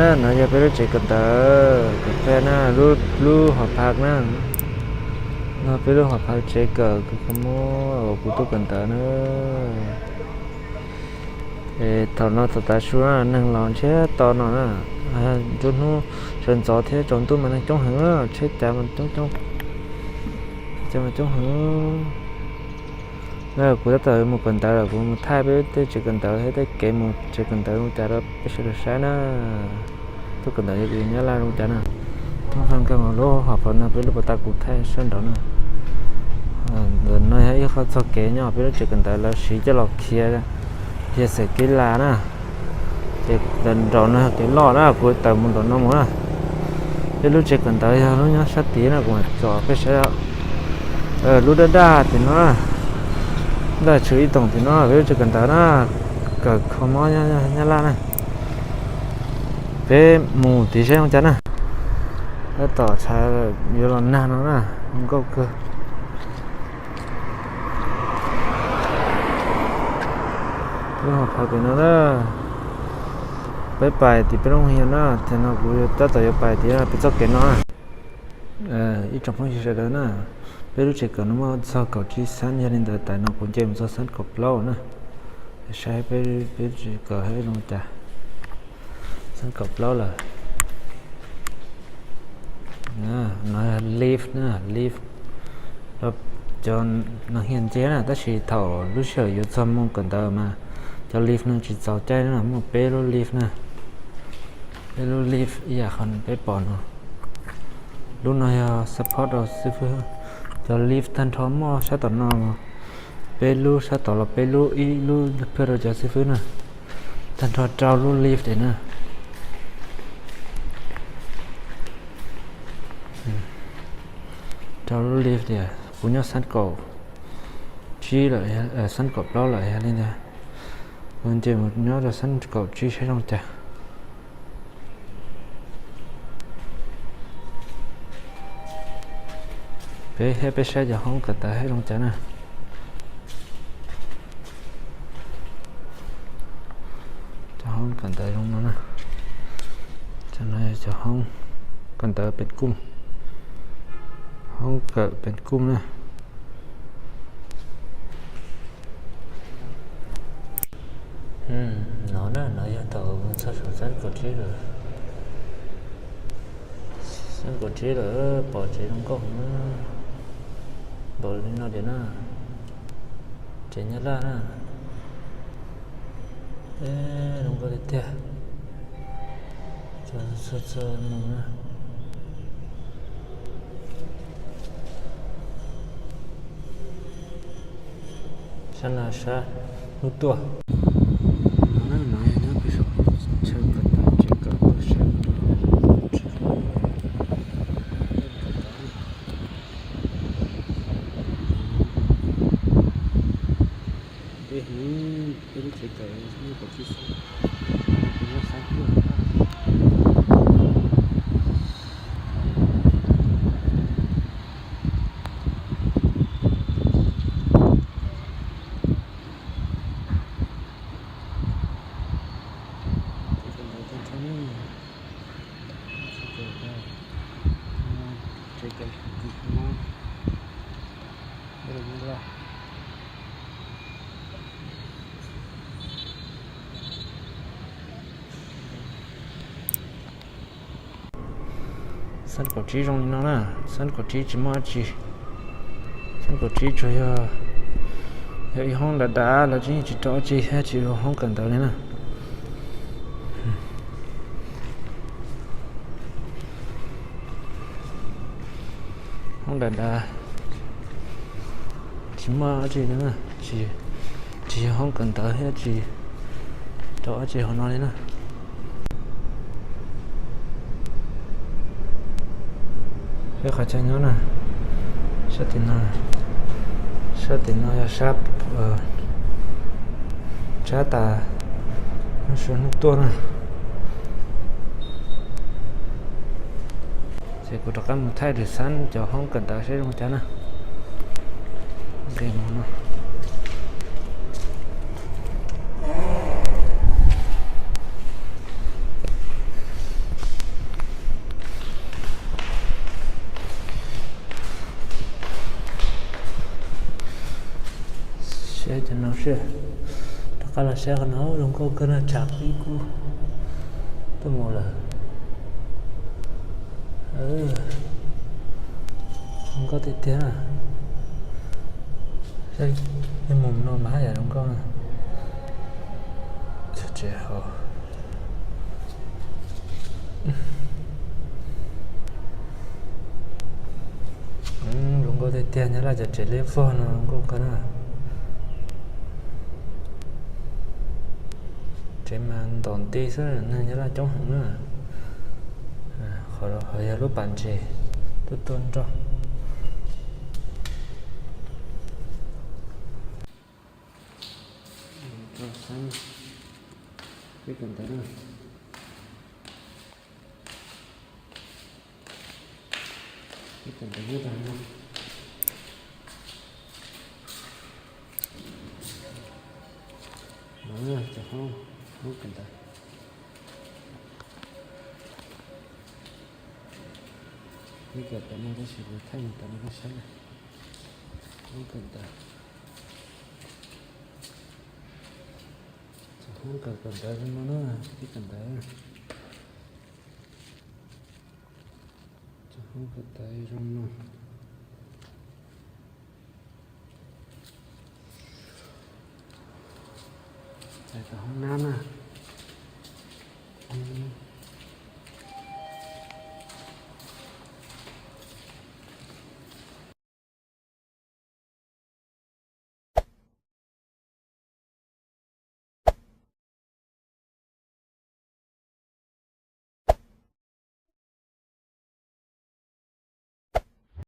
No yog peb lub tsev kawm ntawv, kawm ntawv na, lub, lub hom phaj na. No peb lub hom phaj tsev kawm kws kho mob uas kuv tuaj kawm ntawv na. Es thaum no thaum tav su na neeg los ntsiag to no na. Nruab hnub sawv ntxov thiab tsaus ntuj mas neeg coob heev, tsheb cav mas coob coob, tsheb cav mas coob heev. Na kuv tab tom mus kawm ntawv lawm, kuv mus thaij peb tej tsev kawm ntawv thiab tej kev mus tsev kawm ntawv zoo cas rau peb sawv daws saib na. Tuaj kawm ntawv yog nyab laj zoo cas na. Thoob faj kawg mas lub hom phaj no peb lub pas tas kuv thaij sab nraud na. Ntawm no yog ib qho txog kev nyob peb lub tsev kawm ntawv lawv siv coj los khiav, khiav xeem kev las na. Ces ntawm nraum no yog kev loj na, kuv tawm mus nraum no mus na. Peb lub tsev kawm ntawv yog lub nyob sab tid na, kuv mam tsom peb saib. Lub daj daj tim no, daj tshuav ib toom tim no peb lub tsev kawm ntawv na, kawm kho mob nyab laj na. Peb mus tid saib zoo cas na. Tab tom tshav yuav los nag no na, zoo nkauj kawg. Peb ho pais tim no na, peb pais tim peb lub hia na, ces no kuv tab tom yuav pais tim peb txoj kev no na. Ib tsoom phooj ywg sawv daws na, peb lub tsev kawm no muaj txog kaum tsib xab, yog li ntawd tam no kuv nce mus txog xab kaum plaub na. Saib peb, peb tsev kawm zoo cas. Xab kaum plaub lawm. No lift na, lift. Cov no hia nce na, tab sis thaum lub sij hawm yuav txog moo kawm ntawv mas cov lift no tsis txaus caij na, muaj peb lub lift na. Peb lub lift ib yam qhov peb pom no. Lub no yog support rau xib fwb. Cov lift tag nrho muaj sab tom no, peb lub sab tod los peb lub, ib lub phaj rau cov xib fwb na. Tag nrho rau lub lift na. Rau lub lift tias kuv nyob xab kaum tsib lawm, xab kaum plaub lawm, yog li ntawd kuv nce mus nyob rau xab kaum tsib saib zoo cas. Peb thiab peb saib cov hoob kawm ntawv thiab zoo cas na. Cov hoob kawm ntawv zoo no na. Cov no yog cov hoob kawm ntawv pees kuj, hoob kawm pees kuj na. No na, no yog thaum txog saum xab kaum tsib lawm. Xab kaum tsib lawm, pom tsev zoo nkauj heev na. Npaum li no tiag na, tsev nyab laj na. Zoo nkauj tiag tiag. Txog txog mus na. Sab no sab hnub tuaj. No na, no yog nyob pem saum chaw kawm ntawv, tsev kawm ntawv saib. Peb, peb lub tsev kawm nyob kaum tsib xab, peb nyob xab tuaj. Xab kaum tsib zoo li no na, xab kaum tsib tsis muaj dab tsi. Xab kaum tsib tsuas yog, yog ib hoob dav dav, lawv tsis, tsis rau dab tsi thiab, tsis ua hoob kawm ntawv li na. Hoob dav dav, tsis muaj dab tsi li na, tsis, tsis yog hoob kawm ntawv thiab, tsis rau dab tsi hauv no li na. Peb qhov chaw nyob na, sab tim no, sab tim no yog sab, tsab tas hnub sua hnub tuaj na. Ces kuv rov qab mus thaij lwm xab cov hoob kawm ntawv seb zoo cas na. Nqis mus no. Saib cov no seb, rov qab los saib qhov no, zoo nkauj kawg na, tshav qib kub tuaj mus lawm. Zoo nkauj tiag tiag na. Saib, mus no mas haj yam zoo nkauj na. Tsev hauv zoo nkauj tiag tiag, Nyab Laj cov tsev liab vog no zoo nkauj kawg na. Tsev mas ntaus nti xwb, neeg Nyab Laj coob heev na. Qhov yog lub pas ntses tuaj tuaj nroj. Peb kawm ntawv na. Peb kawm ntawv nyob rau no. No cov hoob, hoob kawm ntawv. Peb kawm tam no tab sis kuv thaij mus tam no koj saib na. Hoob kawm ntawv. Cov hoob kawm kawm ntawv zoo no na, peb kawm ntawv. Cov hoob kawm ntawv zoo no. Cov hoob nab na.